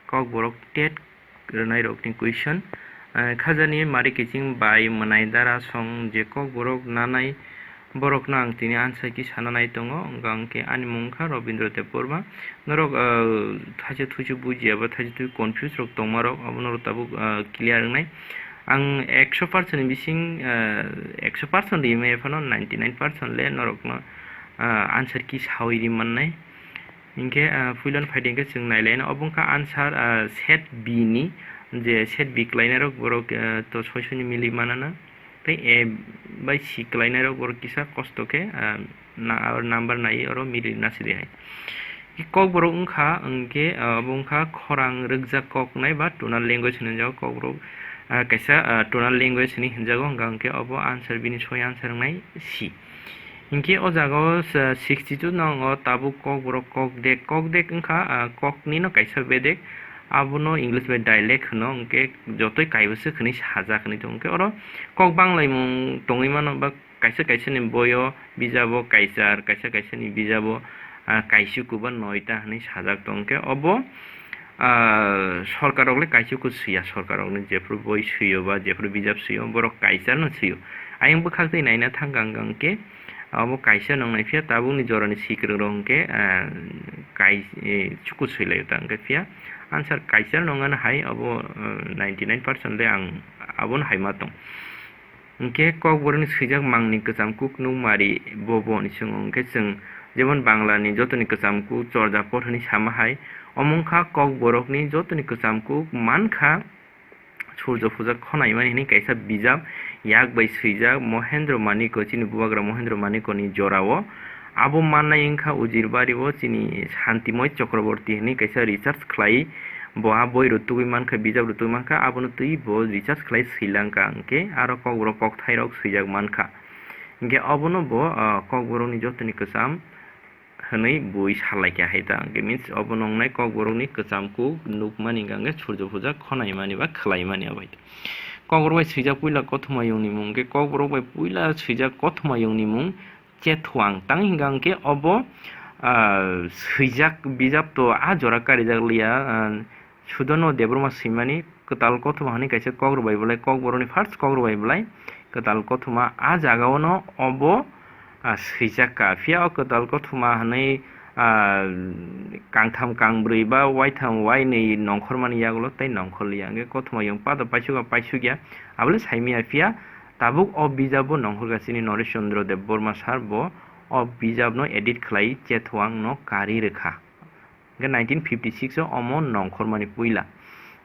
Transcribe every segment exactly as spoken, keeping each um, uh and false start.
Kokborok tet rwnairokni question. Ah, khajani mari kiching bai mwnai dara song je Kokborok nanai borokno ang tini answer kisa nanai tongo, wngkha hwnkhe ani mung wngkha Robindra Debbarma. Norok, ah, thaisa thuisa bujiya ba thaisa thui confuse rok tongmarok abono norok tabuk, ah, clear wngnai. Ang ekso percent ni bising, ah, ekso percent rimaya phano ninety nine percent le norokno, ah, answer kisa sawi ri mannai. Hinkhe, ah, puilano phaidi hinkhe chwng nailaino, obo wngkha answer, ah, set B ni, je set B kwlainairok borok, ah, to soi soi ni mili manana, tei A bai C kwlainairok borok kisa kosto khe, ah, na-, aro number naiwi oro mili na sidi hai. Kokborok wngkha, hinkhe, ah, obo wngkha khorang rwkjak koknai ba tonal language hinwi hwnjago kokborok, ah, kaisa, ah, tonal language hinwi hwnjago, hwnka hinkhe obo answer bini soi answer wngnai C. Hinkhe o jaga o, ah, sixty two nongo tabuk Kokborok kokdek, kokdek wngkha, ah, kokni no kaisa bedek, abono English bai dialect hwno, hinkhe jotoi kaibo swk hwnwi sajak hinwi tongo. Hinkhe oro kok banglaimung tongwi mano ba kaisa kaisa ni boyo bijabo kaichar, kaisa kaisa ni bijabo, ah, kaisuku ba noita hinwi sajak tongo. Hinkhe obo, ah, sorkar rok le kaisuku swiya, sorkar rok ni jephru boi swiyo ba jephru bijap swiyo borok kaichar no swiyo. Ayang bwkhak twi naina thang kang kang khe, abo kaisa nongnai phiya tabukni jorani sikrwng rok hwnkhe, ah, kai-, eh, chuku swilaio ta hwnkhe phiya answer kaisa nongna hai abo, ah, ninety nine percent le ang abono hai ma tong. Hwnkhe Kokborokni swijak mangni kwcham kuk nukmari bo bo ni chwng hwnkhe chwng jemon Banglani jotoni kwcham kuk Chorjapot hwnwi sama hai, omo wngkha Kokborokni jotoni kwcham kuk mankha Surjo Puja Khonaimani hwnwi kaisa bijap yak bai swijak Mohendro Maniko, chini bubagra Mohendro Manikoni jorao. Abo mannai wngkha Ujirbario chini Santimoy Chakraborty hwnwi kaisa research khlai, bo a boi rwtugwi mankha, bijap rwtugwi mankha, abono twi bo research khlai swilang kha, hwnkhe aro Kokborok kokthairok swijak mankha. Hwnkhe obono bo, ah, Kokborokni jotoni kwcham hwnwi bui salaikha hai ta. Hwnkhe means obono wngnai Kokborokni kwcham kuk nukmani hwnkha hwnkhe Surjo Puja khonaimani ba khwlaimani abo hai ta. Kokborok bai swijak puila Kothomayungni mung, hwnkhe Kokborok bai puila swijak Kothomayungni mung Chethuang tang hwnkha hwnkhe obo, ah, swijak bijap to a jora karijak liya, ah, Sudono Debbarma swimani Kwtal Kothoma hwnwi kaisa kok rwbai belai, Kokborokni first kok rwbai belai Kwtal Kothoma a jagao no obo, ah, swijak kha. Phiya o Kwtal Kothoma hwnwi, ah, kangtham kangbrwi ba waitham wainwi nongkhormani yagulo tei nongkhorliya. Hwnkhe Kothomayung pado paisukha paisukya, abole saimanya phiya tabuk o bijabo nongkhorkha chini Noresh Chandra Debbarma sir, bo o bijapno edit khlai Chethuang no kari rwkha. Hwnkhe nineteen fifty six o omo nongkhormani puila.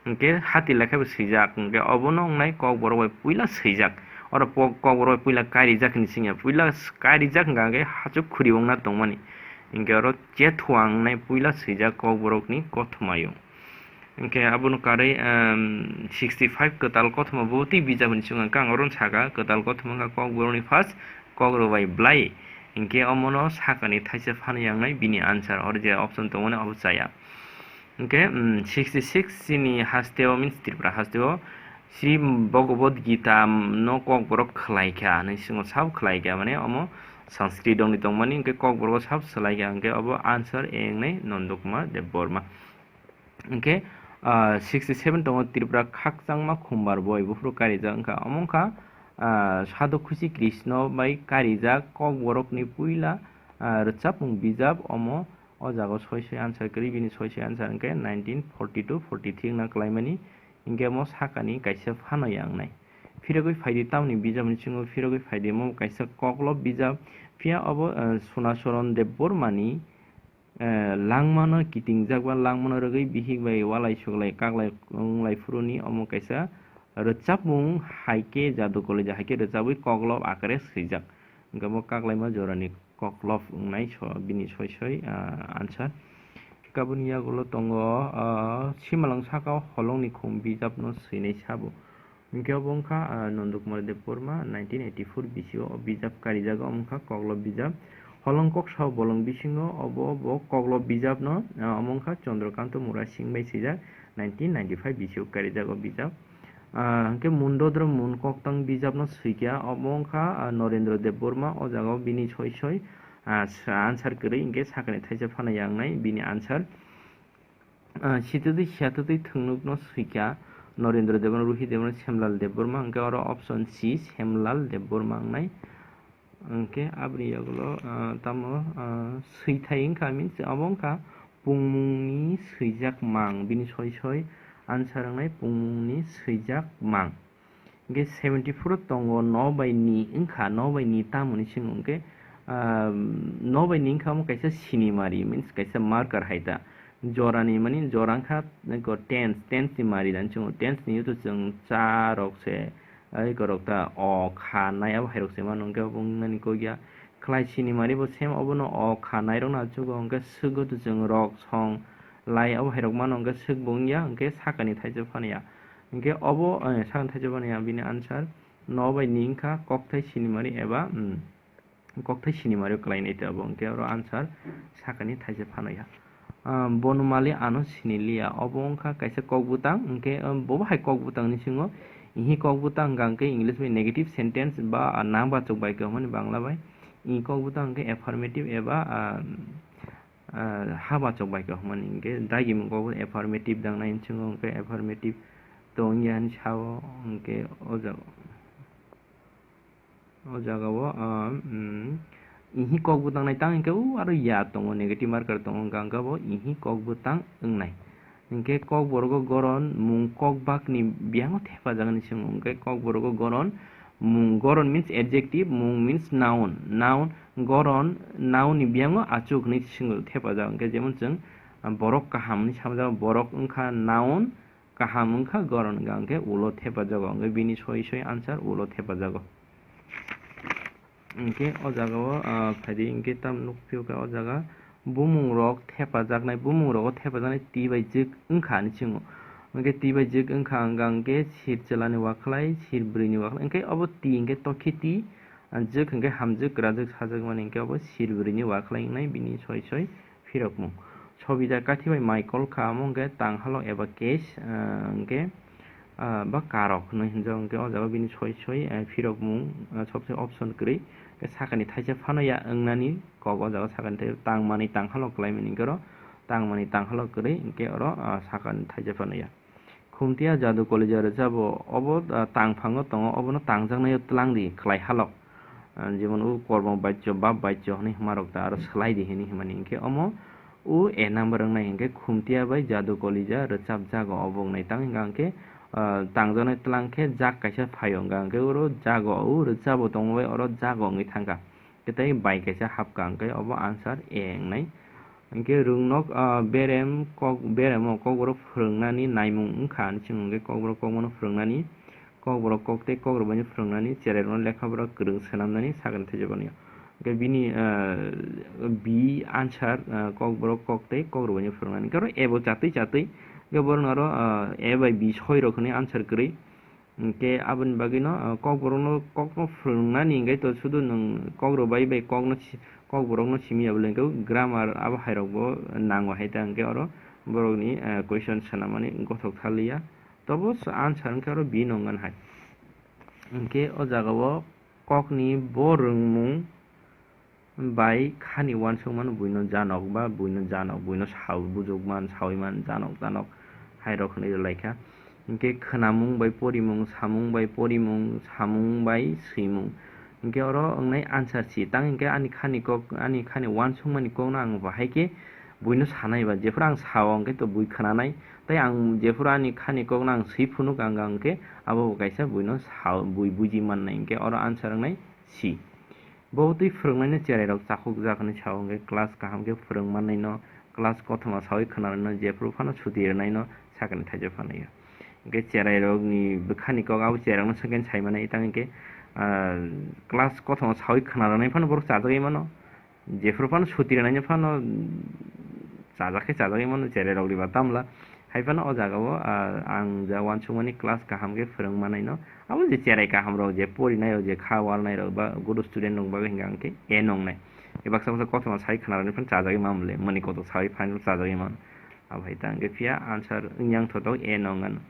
Hwnkhe hati lekha bo swijak, hwnkhe obono wngnai Kokborok bai puila swijak. Oro po-, Kokborok bai puila kairijak hinwi swngya. Puila s-, kairijak hwnkha hwnkhe hachuk khuri wngna tongmani. Hwnkhe oro Chethuang wngnai puila swijak Kokborokni Kothomayung. Hwnkhe abono karwi, ehm, sixty five Kwtal Kothoma bo tei bijap hinwi swngya. Hwnkhe ang oro saka Kwtal Kothoma wngkha Kokborokni first kok rwbai belai. Hwnkhe omono sakani thaisa phano yangnai bini answer, oro je option tongmani abo chaya. Hwnkhe, mm, sixty six chini hasteo, means Tripura hasteo Sri Bhagavad Gita no Kokborok khwlaikha hinwi swngo, sabo khwlaikha, mane omo Sanskrit rokni tongmani, hwnkhe Kokborok sabo swlaikha, hwnkhe obo answer A wngnai Nondokumar Debbarma. Hwnkhe, ah, sixty seven tongo Tripura khakchangma Khumbar boi, buphuru karijak wngkha. Omo wngkha, ah, Sadhu Khusi Krishna bai karijak Kokborokni puila, ah, rwchapmung bijap. Omo o jaga o soi soi answer kwrwi, bini soi soi answer hwnkhe nineteen forty two forty three wngna kwlaimani, hwnkhe omo sakani kaisa phano yangnai. Phirogwi phaidi tamni bijapni bisingo phirogwi phaidi, omo kaisa koklop bijap, phiya obo, ah, Sunacharan Debbarmani eh, langmano kitingjak ba langmano rwgwi bihik bai walai suglai kaklai wnglai phuruni omo kaisa rwchapmung hai khe jadu koleja hai khe rwchabwi koklop akare swijak. Hwnkhe bo kaklaima jorani koklop wngnai so bini soi soi, ah, answer. Kabuni yagulo tongo, ah, simalang saka holongni khum bijapno swinai sabo. Hwnkhe obo wngkha, ah, Nondokumar Debbarma nineteen eighty four B C o o bijap karijago, omo wngkha Koklop bijap. Holong kok sao bolong bisingo obo bo Koklop bijapno, ah, omo wngkha Chandrakanta Murasing bai swijak, nineteen ninety five B C o karijak o bijap. Ah, hwnkhe Mundodro Mun Koktang bijapno swikha, obo wngkha, ah, Norendra Debbarma, o jaga o bini soi soi, ah, sa-, answer kwrwi, hwnkhe sakani thaisa phano yangnai bini answer. ah, sitwtwi siyatwtwi thwngnukno swikha Norendra Debbarma, Ruhi Debbarma, Semlal Debbarma, hwnkhe oro option C, Semlal Debbarma wngnai. Hwnkhe aboni yagulo, ah, tamo, ah, swithai wngkha, means abo wngkha pungmungni swijak mang, bini soi soi answer wngnai pungmungni swijak mang. Hwnkhe seventy four tongo no bai ni wngkha, no bai ni tamoni simi hwnkhe, ah, no bai ni wngkha omo kaisa sinimari, means kaisa marker hai ta. Jorani mani jora wngkha eko tense, tense ni mari dan chwng, tense ni utu chwng cha rok se, eko rok ta o kha nai abo hai rok se mano, hwnkhe obo wngnani kok ya. Khlai sinimari bo same obono o kha nai rok no achugo, hwnkhe swk utu chwng rok song lai abo hai rok mano, hwnkhe swk bo wngya, hwnkhe sakani thaisa phano ya. Hwnkhe obo, eh, sakni thaisa phano ya, bini answer no bai ni wngkha kokthai sinimari eba, mm, kokthai sinimari o kwlainai tei abo hwnkhe oro answer sakani thaisa phano ya. Ah, Bonumali ano siniliya, obo wngkha kaisa kokbwtang, hwnkhe, ah, bobo hai kokbwtang ni singo ihi kokbwtang hwnkha hwnkhe English bai negative sentence ba, ah, nang bachok bai khe hwnmani Bangla bai. Ihi kokbwtang hwnkhe affirmative eba, ah, ah, habachok bai khe hwnmani hwnkhe dagimung kokbwtang affirmative dangnai hinwi swngo, hwnkhe affirmative tongya hinwi sao, hwnkhe o jaga. O jaga o, ah, mm, ihi kokbwtang nai tang hwnkhe o aro ya tongo, negative marker tongo, hwnkha hwnkha bo ihi kokbwtang wngnai. Hwnkhe kokborok o goron mung kokbak ni biyango thepajak hinwi swngo, hwnkhe kokborok o goron mung, goron means adjective, mung means noun, noun, goron noun ni biyango achuk hinwi swngo thepajak, hwnkhe jemon chwng, ah, borok kaham hinwi samjak, borok wngkha noun, kaham wngkha goron hwnkha hwnkhe ulo thepajago, hwnkhe bini soi soi answer ulo thepajago. Hwnkhe o jaga o, ah, phaidi hwnkhe tam nukphio khe o jaga bumung rok thepajaknai, bumung rogo thepajaknai twi bai jwk wngkha hinwi swngo. Hwnkhe twi bai jwk wngkha hwnkha hwnkhe sir chwla ni wakhlai, sir bwrwi ni wakhlai, hwnkhe obo twi hwnkhe tokhe twi, ah, jwk hwnkhe hamjwk, kwrajwk, sajwk mani hwnkhe obo sir bwrwi ni wakhlai wngnai bini soi soi phirokmung. Sobijak kathi bai mai kol kha, omo hwnkhe tang halok eba case, ah, hwnkhe, ah, ba karok hinwi hinjak, hwnkhe o jaga bini soi soi, ah, phirokmung, ah, sob se option kwrwi. Hwnkhe sakani thaisa phano ya wngnani kok, o jaga sakani thaisa tang manwi tang halok kwlai mani hwnkhe oro tang manwi tang halok kwrwi, hwnkhe oro, ah, sakani thaisa phano ya. Khumtiya jadu kolija rwchabo, obo, ah, tangphango tongo, obono tangjaknaio twlang di khlai halok. Ah, jemon o kormo bachyo, bab bachyo hinwi hwnmarok ta aro swlai di hinwi hwnmani hwnkhe omo o a number wngnai hwnkhe khumtiya bai jadu kolija rwchapjago obo wngnai tang hwnkha hwnkhe, ah, tangjaknai twlang khe jak kaisa phaio hwnkha hwnkhe oro jago o rwchabo tongma bai oro jago wngwi thangkha. Khe tei bai kaisa hapkha, hwnkhe obo answer A wngnai. Hwnkhe rwngnok, ah, berem kok, beremo kokborok phwrwngnani naimung wngkha hinwi swngo, hwnkhe kokborok kokmano phwrwngnani, kokborok kok tei kokrwbaino phwrwngnani, cherairokno lekha pora kwrwng swnamnani sakani thaijak mani. Hwnkhe bini, ah, B answer, ah, kokborok kok tei kokrwbaino phwrwngnani. Hwnkhe oro A bo chatwi chatwi, hwnkhe borokno aro, ah, A bai B soi rok hinwi answer kwrwi. Hwnkhe aboni bagwino, ah, kokborokno kokno phwrwngnani hwnkhe to sudu nwng kokrwbai bai kokno si-, kokborokno simi ya bwle hwnkhe grammar abo hai rokbo nango hai ta hwnkhe oro borokni, ah, question swnamani gothok thaliya. Tobo s-, answer hwnkhe oro B no wngani hai. Hwnkhe o jaga o kokni bo rwngmung bai khani uansukmano buino janok ba buino janok, buino sao bujukman, sawiman, janok, janok hai rok hinwi rwlaikha. Hwnkhe khwnamung bai porimung, samung bai porimung, samung bai swimung. Hwnkhe oro wngnai answer si, tang hwnkhe ani khani kok, ani khani uansukmani kokno ang bo hai khe buino sanai ba, jephuru ang sao hwnkhe to bui khwnanai, tei ang jephuru ani khani kokno ang swi phunuk ang hwnkhe abo bo kaisa buino sao, bui buji mannai, hwnkhe oro answer wngnai si. Bo twi phwrwngnaino cherairok chakhukjak hinwi sao, hwnkhe class kaham khe phwrwng mannaino, class kothoma saui khwnanaino, jephuru phano suti rwnaino sakani thaijak phano ya. Hwnkhe cherairokni bwkhani kok abo cherairokno swngkhe sai mano, tang hwnkhe, ah, class kothoma saui khwnarwnai phano borok chajagwi mano, jephuru phano suti rwnaino phano chajak khe chajagwi mano cherairokni ba tamla. Hai phano o jaga o, ah, ang ja uansukmani class kaham khe phwrwng manaino. Abo je cherai kaham rok, je porinai rok, je kha walnai rok ba good student rok bagwi hwnkha hwnkhe A nongnai. Khe baksa baksa kothoma sai khwnarani phano chajagwi mano le, mani kothok saui final chajagwi mano. Abo hai ta hwnkhe phiya answer wngya wngthotok A nongano.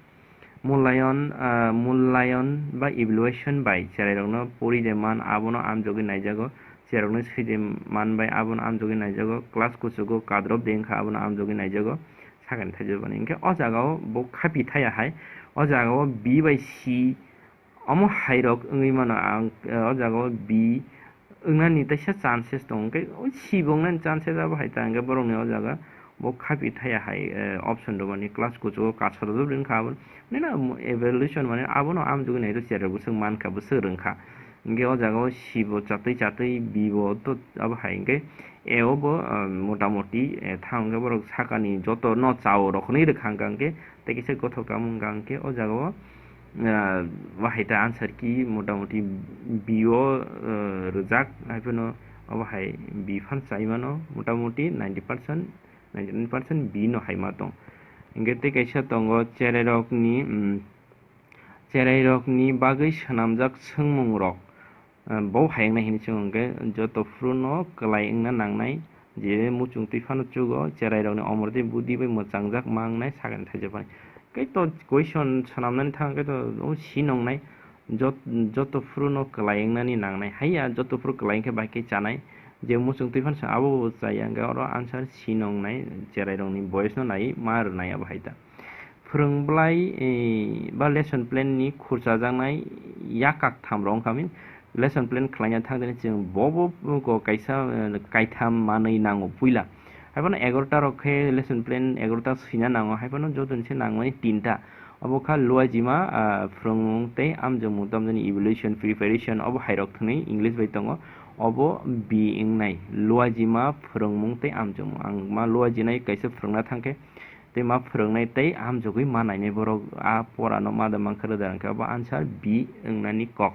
Mulayon, ah, mulayon ba evaluation bai cherai rokno pori de man abono amjogwi naijago, cherai rokno swi de man bai abono amjogwi naijago, class kuchugo kadrop de wngkha abono amjogwi naijago. sakani thaijak bani. Hinkhe o jaga o bo khapi thaya hai, o jaga o B bai C omo hai rok wngwi mano ang, o jaga o B wngnani teisa chances tongo, hinkhe o C bo wngnani chances abo hai ta, hinkhe borokni o jaga bo khapi thaya hai, eh, option rwmani class kuchugo kasa rwjak ring kha abo. Nini evaluation mane abono amjogwi naito cherai bwswk mankha, bwswk rwngkha. Hinkhe o jaga o C bo chatwi chatwi B bo to abo hai hinkhe A o bo, ah, motamoti, eh, thang hinkhe borok sakani joto no chao rok hwnwi rwkha hwnkha hinkhe tei kisa gothok tamo hwnkha hinkhe o jaga o, ah, bahai ta answer key motamoti B o, ah, rwjak, haiphano obo hai B phan chai mano motamoti ninety percent, ninety nine percent B no hai ma tong. Hinkhe tei kaisa tongo cherai rokni, mm, cherai rokni bagwi swnamjak swngmung rok. Ah, bo hai wngnai hwnwi chwng hwnkhe, joto phuru no kwlai wngna nangnai, je muchung twi phano chugo, cherai rokni omor tei budi bai mwchangjak ma wngnai, sakani thaijak phani. Khe to question swnamnani thang khe to o C no wngnai, jot-, joto phuru no kwlai wngnani nangnai, haiya joto phuru kwlai wngkhe bai khe chanai, je muchung twi phano chwng abo bo chaya, hwnkhe oro answer C no wngnai, cherai rokni boys no nai ma rwnai abo hai ta. Phwrwng bwlai, eh, ba lesson plan ni khurchajaknai yak kak tham rok wngkha, means lesson plan khlaina thang thani chwng bo bo ko kaisa, eh, kaitham manwi nango puila. Haiphano egarota rok khe lesson plan egarota swina nango, haiphano joto ni se nangmani tinta. Obo kha luajima, ah, phwrwngmung tei amjokmung tamjani evaluation, preparation obo hai rok thwnwi English bai tongo. Obo B wngnai, luajima phwrwngmung tei amjokmung. Ang ma luajinai kaisa phwrwngna thang khe tei ma phwrwngnai tei hamjagwi ma nainai borok a porano ma da mankha rwda hwnkhe abo answer B wngnani kok.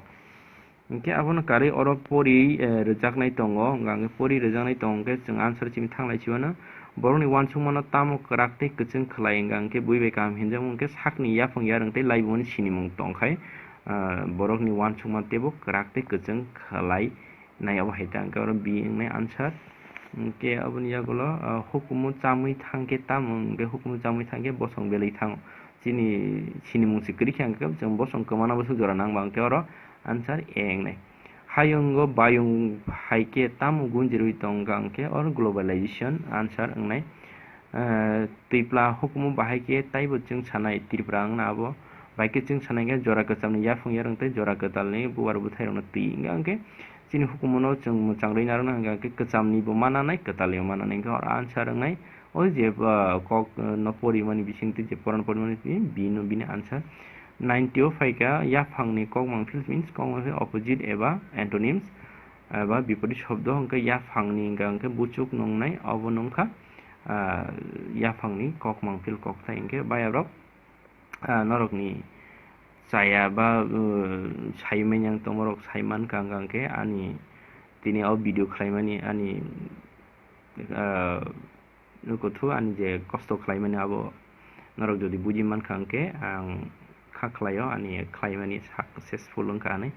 Hinkhe abono karwi oro pori, eh, rwjaknai tongo, hwnkha hwnkhe pori rwjaknai tongo hwnkhe chwng answer simi thanglai si mano. Borokni uansukmano tamo kwrak tei kwchwng khlai hwnkha hwnkhe bui bai kaham hinjakmung hwnkhe sakni yaphang yarwng tei laibumani sinimung tongkhai, ah, borokni uansukma teibo kwrak tei kwchwng khlai nai abo hai ta, hwnkhe oro B wngnai answer. Hwnkhe aboni yagulo, ah, hukumu chamwi thangkhe tamo hwnkhe hukumu chamwi thangkhe bosong belai thango. Chini sinimung se kwrwi khe hwnkhe chwng bosong kwmana bwswk jora nang ba hwnkhe oro answer A wngnai. Hayungo bayung hai khe tamo gunjirwi tong kha hwnkhe oro globalization answer wngnai. Ah, twipla hukumu bahai khe taibo chwng sanai Tripura wngna abo. Bai khe chwng sanai khe jora kwchamni yaphang yarwng tei jora kwtalni bubar bwthairokno twi wngkha hwnkhe chini hukumuno chwng mwchang rwi narwkna hwnkha hwnkhe kwchamnibo ma nanai kwtalnibo ma nanai hwnkhe oro answer wngnai o je, ah, kok, ah, no porimani bisingtwi je poran porimani twi bini, bini answer ninety o phaikha yaphangni kokmang phil means kokmang phil opposite eba antonyms eba bipori shobdo hwnkhe yaphangni hwnkha hwnkhe buchuk nungnai obo nungkha, ah, yaphangni kokmang phil kokthai hwnkhe bayabrok, ah, norokni chaya ba, uh, sai manyang tongmarok sai mankha hwnkha hwnkhe ani tini o video khlaimani ani, ah, nukuthu ani je kosto khlaimani abo norok jodi buji mankha hwnkhe ang kha khlaio ani khlaimani successful wngkha hinwi.